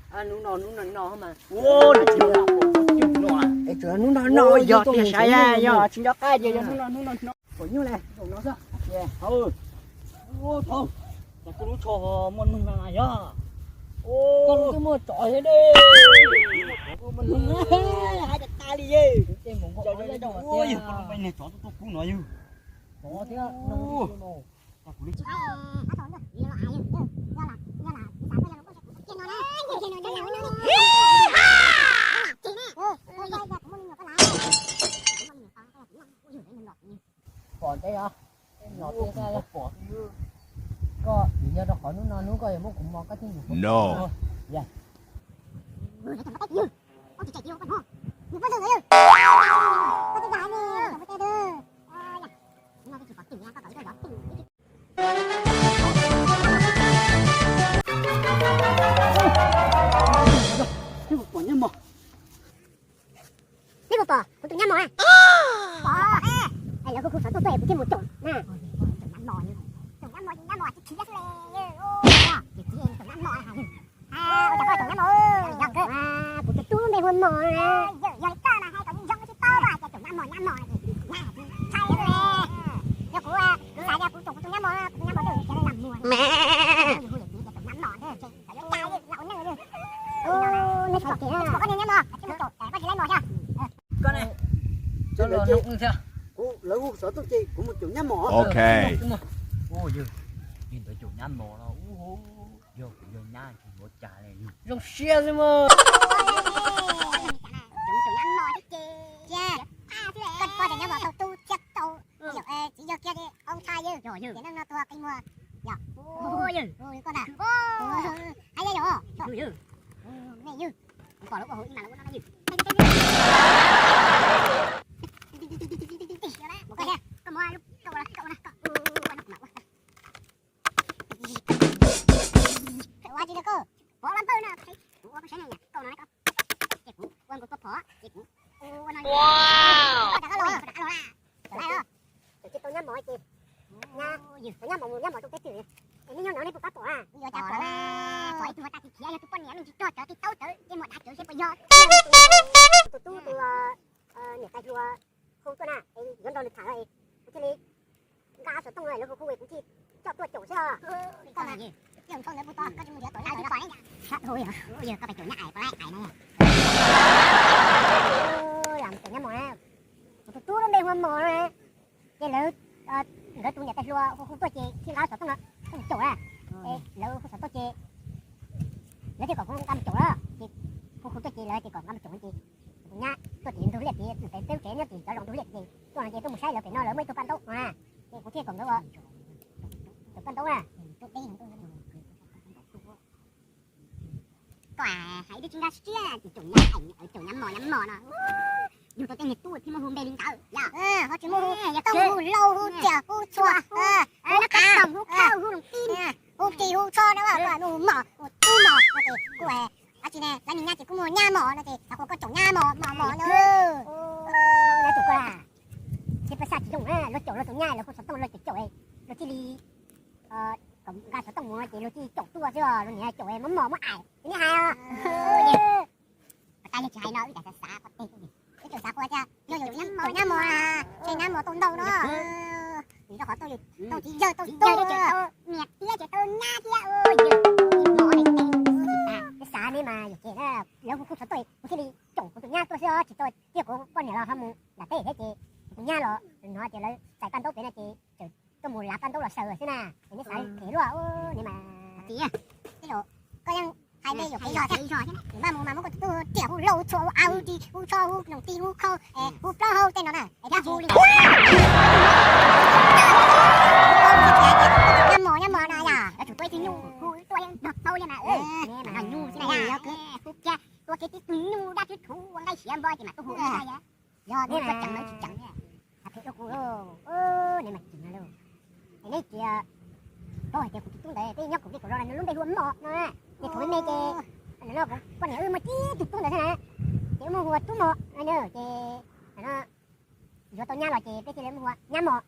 Hnub no hnub no no mas. Es tsuas hnub no no yog tiag sav, yog tsis nco qab ces yog hnub no hnub no no. Pom nyuj le, no xwb. Thaum, cas koj lub tsho muaj neeg na yog. Koj lub twb muaj tsov thiab de. Muaj neeg, hais tas tas li ye. Yog koj lub me niag tsov tuaj tuaj kub no yog. Tsov thiab no. Pom ntev os, no pom. Koj yog rau qhov hnub no hnub koj yuav muab kuv mos koj thiaj yus. No. Pom nyab mos. Neb puas pom kuv tus nyab mos? Pom. Lawv hu hu xov tooj tuaj es kuv thiaj mus caum na. Caum nyab mos, nyab mos tsis khiav xwb le. Caum nyab mos, yog kawg, kuv tus tub npe hu ua Mos na. Yog li koj mas hais kom zoo zoo tsis tau los caum nyab mos, nyab mos, nyab tsis ntshai xwb le. Yog kuv, kuv xav tias kuv caum kuv tus nyab mos, kuv tus nyab mos twb khiav lam muag. Hu yawm txiv tias caum nyab mos, caum nyab mos, ua neej. Koj niag nyab mos, koj tsis laib mos thiab. Koj ne, cov los no thiab. Kuv, lawv hu xov tooj ces kuv mus caum nyab mos. Ok. Ua yawg, li ntawd caum nyab mos no, yog kuv yog nyab tsis yuav cas li. Zoo siab xwb mas. Caum nyab mos thiab ces, koj pom tias nyab mos tau tub thiab tau txiv yawg kiag ces au ntshai yawg. Tiam neej no tuag qi muag. Yog, koj ntag. Hais yog, nej yog, kuv pom lawv ua hauv ib mas lawv ua no na yog. Ua tsis tau koj, pov lab npawj no, kuv ua koj saib na, koj no, ces kuv ua nkaus koj pom, ces kuv ua no. Koj rov qab los, rov qab los na. Tsis tau nyab mos ces, nyab mos mus nyab mos rau teb twg, es nej nyob no nej puas pab pom na? Yuav cas pom, pom ib tug tag kis khiav yog tus poj niam me ntsis cog cawv tib taub cawv ces muaj dav cawv seb puas yog. Tus tub tus niam tais hluas hu tuaj na, es yuav nrog nws tham, kuv thiaj li nqa xov tooj lawv hu hu es kuv thiaj coj tuaj caum xwb os. Koj mas, koj tsis mus nrhiav tom nyab ais, koj pais caum nyab ais, koj laib ais na. Caum nyab mos na, kuv tus tub lub npe hu ua Mos no na. Ces lawv, nkawd tus niam tais hluas hu hu tuaj ces thiaj nqa xov tooj no tuaj caum na. Es lawv hu xov tooj ces lawv thiaj kom kuv nqa mus caum lawm ces hu hu tuaj ces lawv tias kom nqa mus caum ces tus nyab tuaj tim ntug liaj tid, pem peb lub tsev nyob tim cov zos ntug liaj tid ces tuaj no ces tuaj mus saib lawv pem no lawv muaj ib tug paj ntaub na. Ces kuv thiaj kom nkawd ua caum paj ntaub na. Koj hais ib lub tsis nkag siab, caum nyab mos nyab mos no. Yug tau tej niag tub thiaj muaj hu npe li ntawd yom. Ho tsis muaj hu, yog koj hu Lauj hu Riam hu Txhua, hu Kab Toom hu Khawj hu Loos Tij, hu Ris hu Tsho na, koj muaj hu Mos hu Tub Mos no ces kuj, dab tsi ne, lawv niag nyab ces kuj muaj nyab mos no ces xav hu koj caum nyab mos mos mos no. Lawv caum koj, tsis pab xaj tsis zoo, luag caum luag tus nyab lawv hu xov tooj luag caum caum, luag thiaj li kom nqa xov tooj mus ces luag thiaj caum tuaj xwb os, luag niam caum muab mos muab aim ces nej hais os. Pas tas yog tsis hais no wb cas xav xav qhov teg, wb tseem xav qhua tias yog yus caum nyab mos, ces nyab mos tau ntau no. Vim rau qhov tau txiv yawg tau tub, niam thiab ces tau nyab thiab. Peb xav ne mas yog ces lawv hu hu xov tooj kuv thiaj li caum kuv tus nyab tuaj xwb os, tsis tau tiag kuv poj niam los ho mus nram teb thiab ces kuv tus nyab los hnov tias lawv txais paj ntaub pem no ces txawm tuaj mus lav paj ntaub los xaws xwb na. Es nej xav phem luaj ne mas. Tij, koj yeej hais npe yuam kev zog thiab. Npaj mus mas muab koj tus tub riam hu Lauj hu Txhua hu Av hu Ris hu Tsho hu Loos Tij hu Khawj hu Plaub Hau tej no na, es thiaj hu li nyab mos nyab mos na yom. Yuav tsum tuaj ib tug nyuj hu tuaj yeej nrog tau li mas. Nyuj xwb na yom, hu kiag tua kiag tib tug nyuj dab tib thuv ua nqaij siav npo ces mam tuaj hu ua yom. Yog nej tuaj ceev lawv tsis ceev, phem rau kuv, nej mas ceev no lauj. Es neb tsis, paub hais tias kuv tus tub ntawd peb nyob kuv peb kaum zos no nws lub npe hu ua Mos no, ces thaum me me ces no kuv poj niam wb muaj tib tug tub ntawd xwb na, ces wb muab hu ua Tub Mos no ces no yuav tau nyab los ces peb thiaj li muab hu ua Nyab Mos.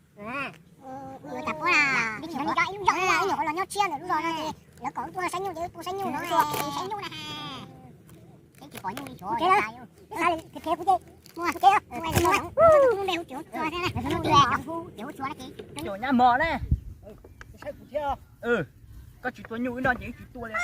Yuav cas pab, ib nyuag qhuav los nyob tshiab ntawm lub zos no ces lawv kom wb tuaj saib nyuj ces wb tuaj saib nyuj no, saib nyuj na. Pom nyuj li tsuav. Ua nyab mos ne, saib kuv thiab. Koj tsis tua nyuj wb noj ces wb tsis tua li.